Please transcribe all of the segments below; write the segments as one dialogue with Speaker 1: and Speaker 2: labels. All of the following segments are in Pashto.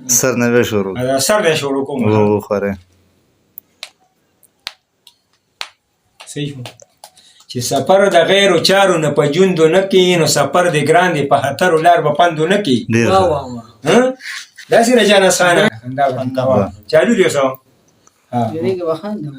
Speaker 1: سر نه به شروع.
Speaker 2: سر نه شروع کوم.
Speaker 1: و خوره.
Speaker 2: صحیح شو چې سفر د غیرو چارو نه په ژوندو نه کې، نو سفر دې ګران دی په خطرو لار به پندو نه کې.
Speaker 1: ډیر
Speaker 3: واه
Speaker 1: ښه.
Speaker 3: واه واه.
Speaker 2: ها، داسې رجانه خانه خندا
Speaker 1: واه.
Speaker 2: چالو دی سو.
Speaker 3: یریږي به خاندم.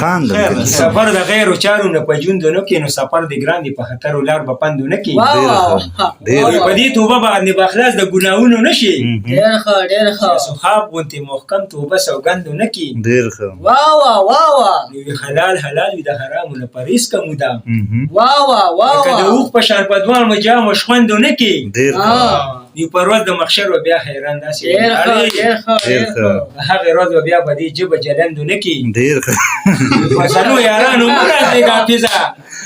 Speaker 1: خان ده.
Speaker 2: سفر د غیرو چارو نه په ژوندو نه کې، نو سفر دې ګران دی په خطرو لار به پندو نه کې.
Speaker 3: واه
Speaker 1: ډیر
Speaker 3: واه
Speaker 1: ښه.
Speaker 3: واه.
Speaker 1: ډیر
Speaker 2: او په دې توبه باندې به خلاص د ګناهونو نه شي.
Speaker 3: ډیر ښه، ډیر ښه.
Speaker 2: صحاب غونتې محکم توبه سوګندو نه کې.
Speaker 1: ډیر ښه.
Speaker 3: واه واه واه واه.
Speaker 2: نو وي حلال حلال وي، د حرامو نه پرهیز کوم دا.
Speaker 3: واه واه واه
Speaker 2: لکه د
Speaker 3: واه.
Speaker 2: اوښ په شان په دواړو جامو شخوندو نه کې.
Speaker 1: ډیر ښه.
Speaker 2: نو پر ورځ د محشر به بیا حیران داسې
Speaker 3: ډیر ښه.
Speaker 2: اړې.
Speaker 3: ډیر ښه.
Speaker 1: ډیر
Speaker 3: ډیر
Speaker 1: ښه.
Speaker 3: ښه.
Speaker 2: هغې ورځ به بیا په دې ژبه جلندو نه کې.
Speaker 1: ډیر ښه.
Speaker 2: پسنو یارانو مه راځئ حافظه،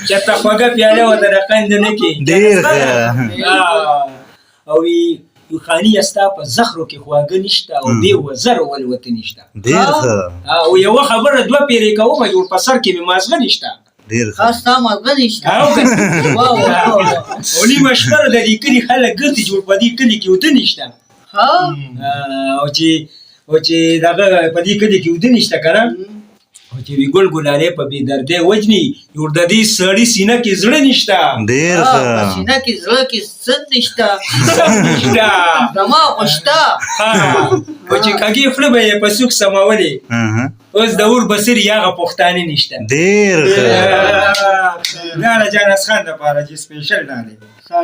Speaker 2: چېرته خوږه پیاله ورته د قندو نه کې.
Speaker 1: ډیر ښه.
Speaker 2: او وي خاني ستا په زخرو کې خواږه نشته او بې وزرو ولوته نشته.
Speaker 1: ډیر ښه.
Speaker 2: او یوه خبره دوه پیرې کوم، جوړ په سر کې مې مازغه نشته.
Speaker 1: ډیر ښه.
Speaker 3: ښه، ستا مازغه نشته.
Speaker 2: او که
Speaker 3: واه واه واه.
Speaker 2: او نیمه شپه د دې کلي خلک ګرځي، جوړ په دې کلي کې اوده نشته.
Speaker 3: ښه.
Speaker 2: او چې دغه په دې کلي کې اوده نشته که نه، او چې وي ګل ګلالې په بې دردۍ وژني، جوړ د دې سړي سینه کې زړه نشته.
Speaker 1: ډیر
Speaker 3: په
Speaker 1: ښه.
Speaker 3: سینه کې زړه کې څه نشته؟
Speaker 2: نشته.
Speaker 3: زما خو شته.
Speaker 2: ها، او چې کږې خوله به یې په سوک سمولې، اوس د اور بصري هغه پښتانه نشته.
Speaker 1: ډیر ښه.
Speaker 2: دا د جانس خان دپاره چې special دا دی.
Speaker 3: ښه.